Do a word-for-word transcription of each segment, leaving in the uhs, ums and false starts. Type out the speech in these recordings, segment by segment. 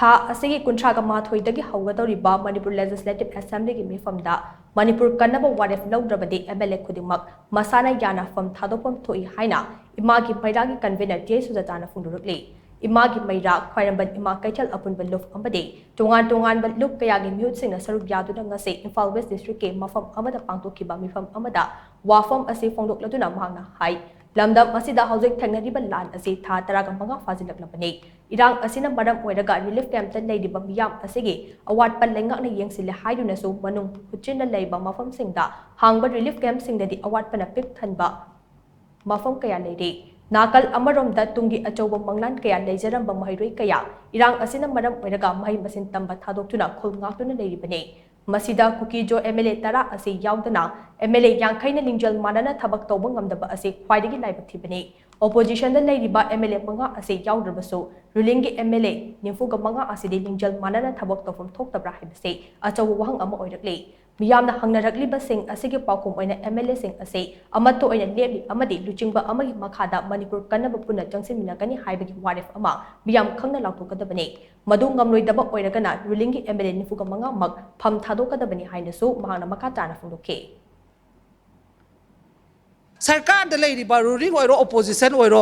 ꯊꯥ ꯑꯁꯤꯒꯤ ꯀꯨꯟꯊ꯭ꯔꯥꯒ ꯃꯥꯊꯣꯏꯗꯒꯤ ꯍꯧꯒꯗꯧꯔꯤꯕ ꯃꯅꯤꯄꯨꯔ ꯂꯦꯖꯤꯁꯂꯦꯇꯤꯚ ꯑꯦꯁꯦꯝꯕ꯭ꯂꯤꯒꯤ ꯃꯤꯐꯝꯗ ꯃꯅꯤꯄꯨꯔ ꯀꯟꯅꯕ ꯋꯥꯔꯦꯞ ꯂꯧꯗ꯭ꯔꯕꯗꯤ ꯑꯦꯝ ꯑꯦꯜ ꯑꯦ ꯈꯨꯗꯤꯡꯃꯛ ꯃꯁꯥꯅ ꯌꯥꯅ ꯐꯝ ꯊꯥꯗꯣꯛꯐꯝ ꯊꯣꯛꯏ ꯍꯥꯏꯅ ꯏꯃꯥꯒꯤ ꯃꯩꯔꯥꯒꯤ ꯀꯟꯚꯦꯅꯔ ꯇꯦ ꯁꯨꯖꯥꯇꯥꯅ ꯐꯣꯡꯗꯣꯔꯛꯂꯤ꯫ ꯏꯃꯥꯒꯤ ꯃꯩꯔꯥ, ꯈ꯭ꯋꯥꯏꯔꯝꯕꯟ ꯏꯃꯥ ꯀꯩꯊꯦꯜ ꯑꯄꯨꯟꯕ ꯂꯨꯞ ꯑꯃꯗꯤ ꯇꯣꯉꯥꯟ ꯇꯣꯉꯥꯟꯕ ꯂꯨꯞ ꯀꯌꯥꯒꯤ ꯃꯤꯍꯨꯠꯁꯤꯡꯅ ꯁꯔꯨꯛ ꯌꯥꯗꯨꯅ ꯉꯁꯤ ꯏꯝꯐꯥꯜ ꯋꯦꯁ ꯗꯤꯁꯇ꯭ꯔꯤꯛꯀꯤ ꯃꯐꯝ ꯑꯃꯗ ꯄꯥꯡꯊꯣꯛꯈꯤꯕ ꯃꯤꯐꯝ ꯑꯃꯗ ꯋꯥꯐꯝ ꯑꯁꯤ ꯐꯣꯡꯗꯣꯛꯂꯗꯨꯅ ꯃꯍꯥꯛꯅ ꯍꯥꯏ, ꯂꯝꯗꯝ ꯑꯁꯤꯗ ꯍꯧꯖꯤꯛ ꯊꯦꯡꯅꯔꯤꯕ ꯂꯥꯟ ꯑꯁꯤ ꯊꯥ ꯇꯔꯥꯒ ꯃꯉꯥ ꯐꯥꯖꯤꯜꯂꯛꯂꯕꯅꯤ꯫ ꯏꯔꯥꯡ ꯑꯁꯤꯅ ꯃꯔꯝ ꯑꯣꯏꯔꯒ ꯔꯤꯂꯤꯐ ꯀꯦꯝꯞꯇ ꯂꯩꯔꯤꯕ ꯃꯤꯌꯥꯝ ꯑꯁꯤꯒꯤ ꯑꯋꯥꯠꯄ ꯂꯩꯉꯥꯛꯅ ꯌꯦꯡꯁꯤꯜꯂꯦ ꯍꯥꯏꯗꯨꯅꯁꯨ ꯃꯅꯨꯡ ꯍꯨꯠꯆꯤꯟꯅ ꯂꯩꯕ ꯃꯐꯝꯁꯤꯡꯗ ꯍꯥꯡꯕ ꯔꯤꯂꯤꯐ ꯀꯦꯝꯞꯁꯤꯡꯗꯗꯤ ꯑꯋꯥꯠꯄꯅ ꯄꯤꯛ ꯊꯟꯕ ꯃꯐꯝ ꯀꯌꯥ ꯂꯩꯔꯤ꯫ ꯅꯥꯀꯜ ꯑꯃꯔꯣꯝꯗ ꯇꯨꯡꯒꯤ ꯑꯆꯧꯕ ꯃꯪꯂꯥꯟ ꯀꯌꯥ ꯂꯩꯖꯔꯝꯕ ꯃꯍꯩꯔꯣꯏ ꯀꯌꯥ ꯏꯔꯥꯡ ꯑꯁꯤꯅ ꯃꯔꯝ ꯑꯣꯏꯔꯒ ꯃꯍꯩ ꯃꯁꯤꯡ ꯇꯝꯕ ꯊꯥꯗꯣꯛꯇꯨꯅ ꯈꯨꯜ ꯉꯥꯛꯇꯨꯅ ꯂꯩꯔꯤꯕꯅꯤ꯫ ꯃꯁꯤꯗ ꯀꯨꯀꯤꯖꯣ ꯑꯦꯝ ꯑꯦꯜ ꯑꯦ ꯇꯔꯥ ꯑꯁꯤ ꯌꯥꯎꯗꯅ ꯑꯦꯝ ꯑꯦꯜ ꯑꯦ ꯌꯥꯡꯈꯩꯅ ꯂꯤꯡꯖꯦꯜ ꯃꯥꯟꯅꯅ ꯊꯕꯛ ꯇꯧꯕ ꯉꯝꯗꯕ ꯑꯁꯤ ꯈ꯭ꯋꯥꯏꯗꯒꯤ ꯂꯥꯏꯕꯛ ꯊꯤꯕꯅꯤ꯫ ꯑꯣꯄꯣꯖꯤꯁꯟꯗ ꯂꯩꯔꯤꯕ ꯑꯦꯝ ꯑꯦꯜ ꯑꯦ ꯃꯉꯥ ꯑꯁꯤ ꯌꯥꯎꯗ꯭ꯔꯕꯁꯨ ꯔꯨꯂꯤꯡꯒꯤ ꯑꯦꯝ ꯑꯦꯜ ꯑꯦ ꯅꯤꯐꯨꯒ ꯃꯉꯥ ꯑꯁꯤꯗꯤ ꯂꯤꯡꯖꯦꯜ ꯃꯥꯟꯅꯅ ꯊꯕꯛ ꯇꯧꯐꯝ ꯊꯣꯛꯇꯕ꯭ꯔꯥ ꯍꯥꯏꯕꯁꯤ ꯑꯆꯧꯕ ꯋꯥꯍꯪ ꯑꯃ ꯑꯣꯏꯔꯛꯂꯤ꯫ ꯃꯤꯌꯥꯝꯅ ꯍꯪꯅꯔꯛꯂꯤꯕꯁꯤꯡ ꯑꯁꯤꯒꯤ ꯄꯥꯎꯈꯨꯝ ꯑꯣꯏꯅ ꯑꯦꯝ ꯑꯦꯜ ꯑꯦꯁꯤꯡ ꯑꯁꯤ ꯑꯃꯠꯇ ꯑꯣꯏꯅ ꯂꯦꯞꯂꯤ ꯑꯃꯗꯤ ꯂꯨꯆꯤꯡꯕ ꯑꯃꯒꯤ ꯃꯈꯥꯗ ꯃꯅꯤꯄꯨꯔ ꯀꯟꯅꯕ ꯄꯨꯟꯅ ꯆꯪꯁꯤꯟꯃꯤꯟꯅꯒꯅꯤ ꯍꯥꯏꯕꯒꯤ ꯋꯥꯔꯦꯞ ꯑꯃ ꯃꯤꯌꯥꯝ ꯈꯪꯅ ꯂꯥꯎꯊꯣꯛꯀꯗꯕꯅꯤ꯫ ꯃꯗꯨ ꯉꯝꯂꯣꯏꯗꯕ ꯑꯣꯏꯔꯒꯅ ꯔꯨꯂꯤꯡꯒꯤ ꯑꯦꯝ ꯑꯦꯜ ꯑꯦ ꯅꯤꯐꯨꯒ ꯃꯉꯥꯃꯛ ꯐꯝ ꯊꯥꯗꯣꯛꯀꯗꯕꯅꯤ ꯍꯥꯏꯅꯁꯨ ꯃꯍꯥꯛꯅ ꯃꯈꯥ ꯇꯥꯅ ꯐꯣꯡꯗꯣꯛꯈꯤ꯫ ꯁꯔꯀꯥꯔꯗ ꯂꯩꯔꯤꯕ ꯔꯨꯂꯤꯡ ꯑꯣꯏꯔꯣ ꯑꯣꯄꯣꯖꯤꯁꯟ ꯑꯣꯏꯔꯣ,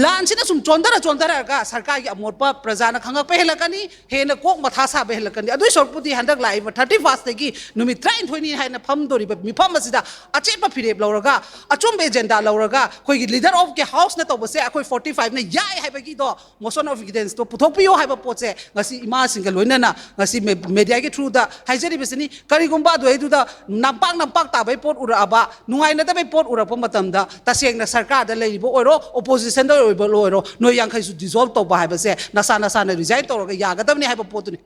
ꯂꯥꯟꯁꯤꯅ ꯁꯨꯝ ꯆꯣꯟꯊꯔ ꯆꯣꯟꯊꯔꯒ ꯁꯔꯀꯥꯔꯒꯤ ꯑꯃꯣꯠꯄ ꯄ꯭ꯔꯖꯥꯅ ꯈꯪꯉꯛꯄ ꯍꯦꯜꯂꯛꯀꯅꯤ, ꯍꯦꯟꯅ ꯀꯣꯛ ꯃꯊꯥ ꯁꯥꯕ ꯍꯦꯜꯂꯛꯀꯅꯤ꯫ ꯑꯗꯨꯏ ꯁꯔꯨꯛꯄꯨꯗꯤ ꯍꯟꯗꯛ ꯂꯥꯛꯏꯕ ꯊꯥꯔꯇꯤ ꯐꯥꯔꯁꯇꯒꯤ ꯅꯨꯃꯤꯠ ꯇꯔꯥꯅꯤꯊꯣꯏꯅꯤ ꯍꯥꯏꯅ ꯐꯝꯗꯣꯔꯤꯕ ꯃꯤꯐꯝ ꯑꯁꯤꯗ ꯑꯆꯦꯠꯄ ꯐꯤꯔꯦꯞ ꯂꯧꯔꯒ, ꯑꯆꯨꯝꯕ ꯑꯦꯖꯦꯟꯗꯥ ꯂꯧꯔꯒ, ꯑꯩꯈꯣꯏꯒꯤ ꯂꯤꯗꯔ ꯑꯣꯐ ꯀꯦ ꯍꯥꯎꯁꯅ ꯇꯧꯕꯁꯦ ꯑꯩꯈꯣꯏ ꯐꯣꯔꯇꯤ ꯐꯥꯏꯚꯅ ꯌꯥꯏ ꯍꯥꯏꯕꯒꯤꯗꯣ ꯃꯣꯁꯟ ꯑꯣꯐ ꯏꯚꯤꯗꯦꯟꯁꯇꯣ ꯄꯨꯊꯣꯛꯄꯤꯌꯣ ꯍꯥꯏꯕ ꯄꯣꯠꯁꯦ ꯉꯁꯤ ꯏꯃꯥꯁꯤꯡꯒ ꯂꯣꯏꯅꯅ ꯉꯁꯤ ꯃꯦ-, ꯃꯦꯗꯤꯌꯥꯒꯤ ꯊ꯭ꯔꯨꯗ ꯍꯥꯏꯖꯔꯤꯕꯁꯤꯅꯤ꯫ ꯀꯔꯤꯒꯨꯝꯕ ꯑꯗꯨꯗꯩꯗꯨꯗ ꯅꯝꯄꯥꯛ ꯅꯝꯄꯥꯛ ꯇꯥꯕꯩ ꯄꯣꯠ ꯎꯔꯛꯑꯕ, ꯅꯨꯡꯉꯥꯏꯅꯗꯕꯩ ꯄꯣꯠ ꯎꯔꯛꯄ ꯃꯇꯝꯗ ꯇꯁꯦꯡꯅ ꯁꯔꯀꯥꯔꯗ ꯂꯩꯔꯤꯕ ꯑꯣꯏꯔꯣ, ꯑꯣꯄꯣꯖꯤꯁꯟꯗ ꯑꯣꯏꯕ ꯑꯣꯏꯔꯣ, ꯅꯣꯏ ꯌꯥꯡꯈꯩꯁꯨ ꯗꯤꯖꯣꯜꯕ ꯇꯧꯕ ꯍꯥꯏꯕꯁꯦ ꯅꯁꯥ ꯅꯁꯥꯅ ꯔꯤꯖꯥꯏꯟ ꯇꯧꯔꯒ ꯌꯥꯒꯗꯕꯅꯤ ꯍꯥꯏꯕ ꯄꯣꯠꯇꯨꯅꯤ꯫